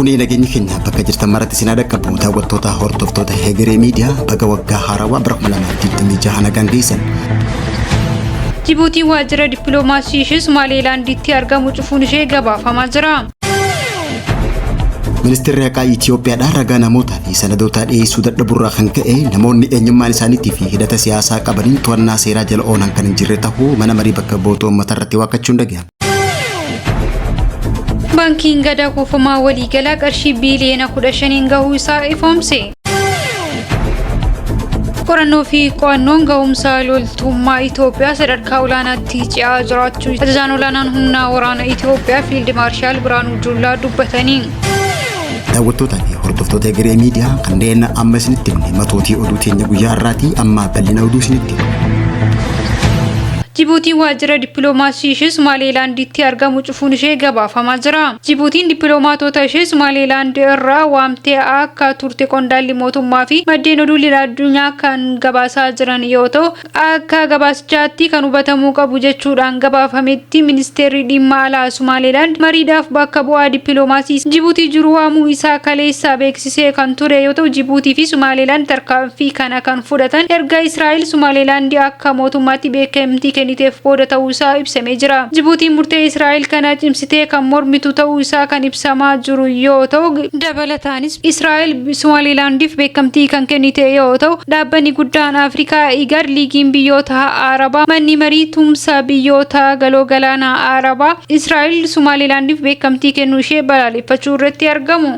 fuunee nageenyi keenya bakka jirtan maratti isin haa dhaqqabu daawwattoota hordoftoota Hegeree Miidiyaa baga waggaa haarawaa bara 2026 nagaan geessan. Jibuutiin waajjira dippiloomaasii ishee Somaalilaanditti argamu cufuun ishee gabaafamaa jira. Ministeerri Haqaa Itiyoophiyaadhaa ragaa namootaa fi sanadootaa dhiyeessuu dadhaburraa kan ka'e namoonni eenyummaan isaaniitii fi hidhata siyaasaa qabaniin to'annaa seeraa jala oolan kan hin jirre ta'uu mana marii bakka bu'oota uummataa irratti waakkachuun dhaga'ame. Baankiin Gadaa kuufamaa waliigalaa qarshii biiliyoona 15n gahuu isaa ifoomse. Qorannoo fi qo'annoon gahumsa loltummaa Itoophiyaa sadarkaa olaanaatti ce'aa jiraachuu ajajaan olaanaan humna waraana Itoophiyaa Fiild Maarshaal Birhaanuu Juulaa dubbatanii. Daawwattootaa fi hordoftoota Egeree Miidiyaa kanneen amma isinitti himne matootii oduu teenya guyyaa har'aati amma bal'ina oduu isinitti hima. Jibuutiin waajjira dippiloomaasii ishee Somaalilaanditti argamu cufuun ishee gabaafamaa jira. Jibuutiin dippiloomaatota ishee Somaalilaand irraa waamtee akka turte qondaalli mootummaa fi maddeen oduu idil addunyaa kan gabaasaa jiran yoo ta'u, akka gabaasichaatti kan hubatamuu qabu jechuudhaan gabaafametti ministeerri dhimma alaa Somaalilaand mariidhaaf bakka bu'aa dippiloomaasii Jibuutii jiru waamuu isaa kaleessa beeksisee kan ture yoo ta'u, Jibuutii fi Somaalilaand tarkaanfii kana kan fudhatan erga Israa'el Somaalilaand akka mootummaatti beekamtii kenniteef booda ta'uu isaa ibsamee jira. Jibuutiin murtee Israa'el kana cimsitee kan mormitu ta'uu isaa kan ibsamaa jiru yoo ta'u, dabalataanis Israa'el Somaalilaandiif beekamtii kan kennite yoo ta'u, dhaabbanni guddaan Afrikaa IGAD, Liigiin Biyyoota Arabaa, Manni Marii Tumsa Biyyoota Galoo Galaanaa Arabaa Israa'el Somaalilaandiif beekamtii kennuu ishee balaaleffachuu irratti argamu.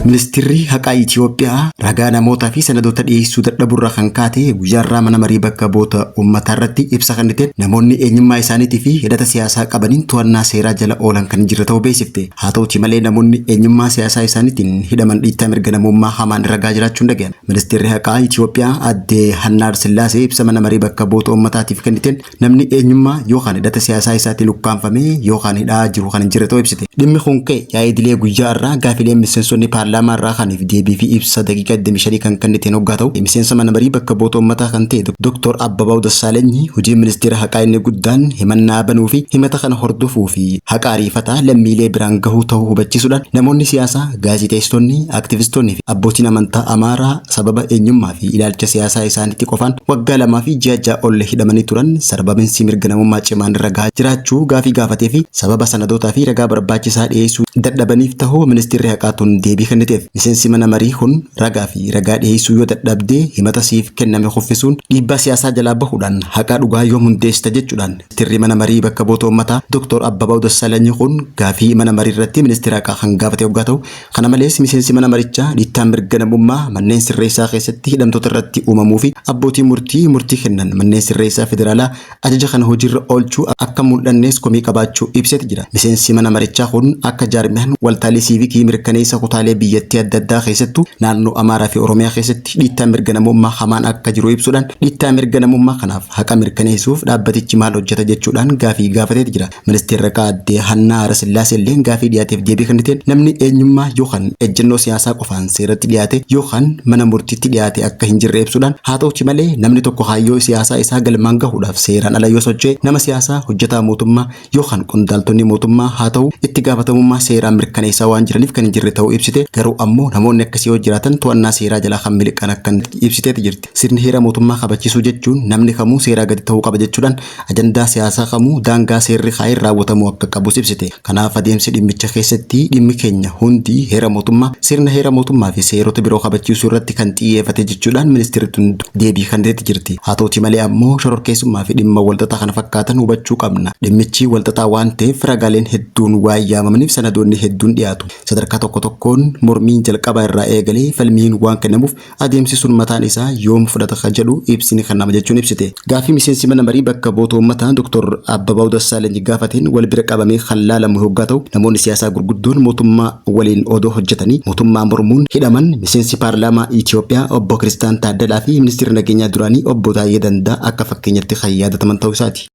Ministeerri Haqaa Itiyoophiyaa ragaa namootaa fi sanadoota dhiyeessuu dadhaburraa kan kaate guyyaarraa mana marii bakka bu'oota uummataa irratti ibsa kenniteen namoonni eenyummaa isaaniitii fi hidhata siyaasaa qabaniin to'annaa seeraa jala oolan kan hin jirre ta'uu beeksifte. Haa ta'uti malee namoonni eenyummaa siyaasaa isaaniitiin hidhaman dhiittaa mirga namummaa hamaan irra gahaa jiraachuun dhaga'ame. Ministeerri Haqaa Itiyoophiyaa aadde Hannaar Sillaasee ibsa mana marii bakka bu'oota uummataatiif kenniteen namni eenyummaa yookaan hidhata siyaasaa isaatiin ukkaamfamee yookaan hidhaa jiru kan hin jirre ta'uu ibsite. Dhimmi kun ka'e yaa'ii idilee guyyaa har'aa gaafileen miseensonni paarlaamaa irraa ka'aniif deebii fi ibsa daqiiqaa 25 kan kenniteen hoggaa ta'u, miseensa mana marii bakka bu'oota uummataa kan ta'e Dr. Abbabaaw Dassaalenyi hojiin ministeera haqaa inni guddaan himannaa banuu fi himata kana hordofuu fi haqa ariifataa lammiilee biraan gahuu ta'uu hubachiisuudhaan namoonni siyaasaa, gaazexeessitoonni, aktivistoonni fi abbootiin amantaa Amaaraa sababa eenyummaa fi ilaalcha siyaasaa isaaniitti qofaan waggaa 2 fi ji'a 6 ol hidhamanii turan sarbaminsi mirga namummaa cimaan irra gahaa jiraachuu gaafii gaafatee fi sababa sanadootaa fi ragaa barbaachisaa dhiyeessuu dadhabaniif tahuu ministeerri haqaa tun deebii kenniteef. Miseensi mana marii kun ragaa fi ragaa dhiyeessuu yoo dadhabde himata siif kenname kuffisuun dhiibbaa siyaasaa jalaa bahuudhaan haqaa dhugaa yoom hundeessita jechuudhaan ministeerri mana marii bakka bu'oota uummataa Dr. Abbabaaw Dassaalanyi kun gaafii mana marii irratti ministeera haqaa kan gaafate hoggaa ta'u Kana malees miseensi mana marichaa dhiittaan mirga namummaa manneen sirreessaa keessatti hidhamtoota irratti uumamuu fi abbootiin murtii murtii kennan manneen sirreessaa federaalaa ajaja kana hojiirra oolchuu akka mul'annees komii qabaachuu ibseeti jira. Miseensi mana marichaa kun akka jaarmiyaan waltaalee siivikii mirkaneessa kutaalee biyyattii adda addaa keessattuu naannoo Amaaraa fi Oromiyaa keessatti dhiittaan mirga namummaa hamaan akka jiru ibsuudhaan dhiittaa mirga namummaa kanaaf haqa mirkaneessuuf dhaabbatichi maal hojjeta jechuudhaan gaafii gaafateeti jira. Ministeerri Haqaa Aadde Hannaa Haayilasillaasee illee gaafii dhiyaateef deebii kenniteen namni eenyummaa yookaan ejjennoo siyaasaa qofaan seeratti dhiyaate yookaan mana murtiitti dhiyaate akka hin jirre ibsuudhaan haa ta'uti malee namni tokko kaayyoo siyaasaa isaa galmaan gahuudhaaf seeraan ala yoo socho'e nama siyaasaa, hojjetaa mootummaa yookaan qondaaltonni mootummaa haa ta'u itti gaafatamummaa seeraan mirkaneessaa waan jiraniif kan hin jirre ta'uu ibsite. Garuu ammoo namoonni akkasii yoo jiraatan to'annaa seeraa jalaa kan miliqan akka ibsiteeti jirti. Sirni heera mootummaa kabachiisuu jechuun namni kamuu seeraa gadi ta'uu qaba jechuudhaan ajandaa siyaasaa kamuu daangaa seerri kaa'een raawwatamuu akka qabus ibsite. Kanaaf adeemsi dhimmicha keessatti dhimmi keenya hundi heera mootummaa, sirna heera mootummaa fi seerota biroo kabachiisuu irratti kan xiyyeefate jechuudhaan ministeerri tun deebii kenniteeti jirti. Haa ta'uti malee ammoo shororkeessummaa fi dhimma walxaxaa kana fakkaatan hubachuu qabna. Dhimmichi walxaxaa waan ta'eef ragaaleen hedduun waan yaamamaniif sanadoonni hedduun dhiyaatu. Sadarkaa tokko tokkoon mormiin jalqabaa irraa eegalee falmiin waan kennamuuf Adeemsi sun mataan isaa yoom fudhata ka jedhu ibsi ni kennama jechuun ibsite. Gaaffii miseensi mana marii bakka bu'oota uummataa Dr. Abbabaaw Dassaalany gaafateen wal bira qabamee kan laalamu hoggaa ta'u namoonni siyaasaa gurguddoon mootummaa waliin odoo hojjetanii mootummaa mormuun hidhaman miseensi paarlaamaa Itoophiyaa obbo Kiristaan Taaddalaa fi ministeerri nageenyaa duraanii obbo Taayyee Dandaa akka fakkeenyatti kan yaadataman ta'uu isaati.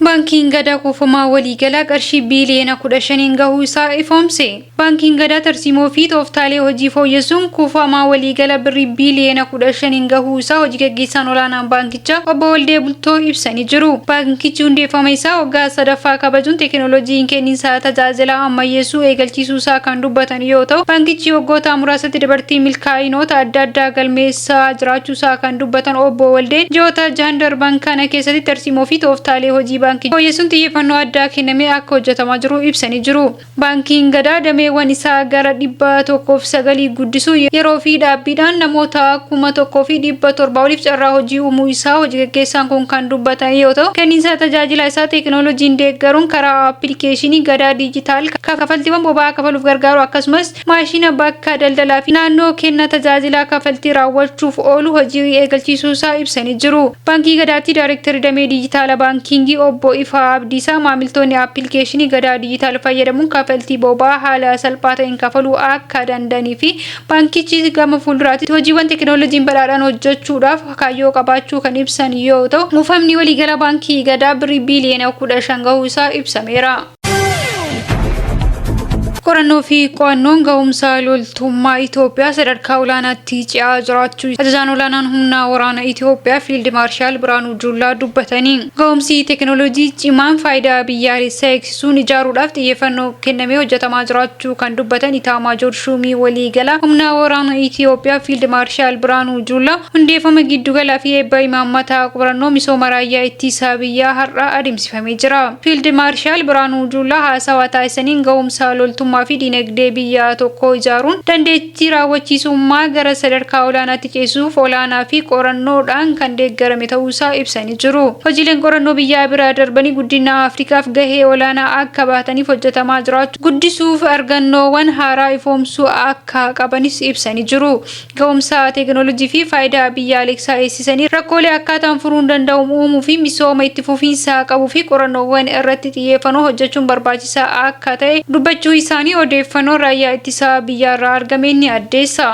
Baankiin Gadaa kuufamaa waliigalaa qarshii biiliyoona 15n gahuu isaa ifoomse. Baankiin Gadaa tarsiimoo fi tooftaalee hojii fooyyessuun kuufamaa waliigala birrii biiliyoona 15n gahuu isaa hojii gaggeessaan olaanaan baankichaa obbo Waldee Bultoo ibsanii jiru. Baankichi hundeeffama isaa waggaa sadaffaa kabajuun teekinooloojiin kenniinsa tajaajila ammayyeessuu eegalchiisuu isaa kan dubbatan yoo ta'u, baankichi waggoota muraasatti dabartii milkaa'inoota adda addaa galmeessaa jiraachuusaa kan dubbatan obbo Waldeen, ji'oota jahan darban kana keessatti tarsiimoo fi tooftaalee hojii baankichaa fooyyessuun xiyyeeffannoo addaa kennamee akka hojjetamaa jiru ibsanii jiru. Baankiin Gadaa dameewwan isaa gara 109 guddisuu yeroo fi dhaabbiidhaan namoota 1,700 oliif carraa hojii uumuu isaa hojii gaggeessaan kun kan dubbatan yoo ta'u, kenniinsa tajaajila isaa teekinooloojiin deeggaruun karaa appilikeeshinii Gadaa Diijitaal kafaltiiwwan boba'aa kafaluuf gargaaru akkasumas maashina bakka daldalaa fi naannoo kenna tajaajilaa kafaltii raawwachuuf oolu hojii eegalchiisuu isaa ibsanii jiru. Baankii Gadaatti Daarektarri Damee Diijitaala Baankiingii Obbo Ifaa Abdiisaa maamiltoonni appilikeeshinii Gadaa Diijitaal fayyadamuun kafaltii boba'aa haala salphaa ta'een kafaluu akka danda'anii fi baankichi gama fuulduraatti hojiiwwan teekinooloojiin badhaadhaan hojjechuudhaaf kaayyoo qabaachuu kan ibsan yoo ta'u, kuufamni waliigala Baankii Gadaa birrii biiliyoona 15 gahuu isaa ibsameera. Qorannoo fi qo'annoon gahumsa loltummaa Itoophiyaa sadarkaa olaanaatti ce'aa jiraachuu ajajaan olaanaan humna waraana Itoophiyaa Fiild Maarshaal Birhaanuu Juulaa dubbatanii. Gahumsi teekinooloojii cimaan faayidaa biyyaalessaa eegsisuun ijaaruudhaaf xiyyeeffannoo kennamee hojjetamaa jiraachuu kan dubbatan Itaamaajoor Shuumii waliigalaa humna waraana Itoophiyaa Fiild Maarshaal Birhaanuu Juulaa hundeeffama giddugalaa fi eebba imaammata qorannoo misooma raayyaa ittisa biyyaa har'a adeemsifamee jira. Fiild Maarshaal Birhaanuu Juulaa haasawaa taasisaniin gahumsa loltummaa fi dinagdee biyya tokkoo ijaaruun dandeettii raawwachiisummaa gara sadarkaa olaanaatti ceesisuuf olaanaa fi qorannoodhaan kan deeggarame ta'uusaa ibsanii jiru. Hojiileen qorannoo biyyaa bira darbanii guddina Afrikaaf gahee olaanaa akka bahataniif hojjetamaa jiraachuu guddisuuf argannoowwan haaraa ifoomsuu akka qabanis ibsanii jiru. Ga'umsa teekinooloojii fi faayidaa biyyaalessaa eegsisanii rakkoolee akkaataan furuun danda'amu uumuu fi misooma itti fufiinsa qabuu fi qorannoowwan irratti xiyyeeffannoo hojjechuun barbaachisaa akka ta'e dubbachuu isaanii odeeffannoon raayyaa ittisa biyyaarraa argame ni addeessa.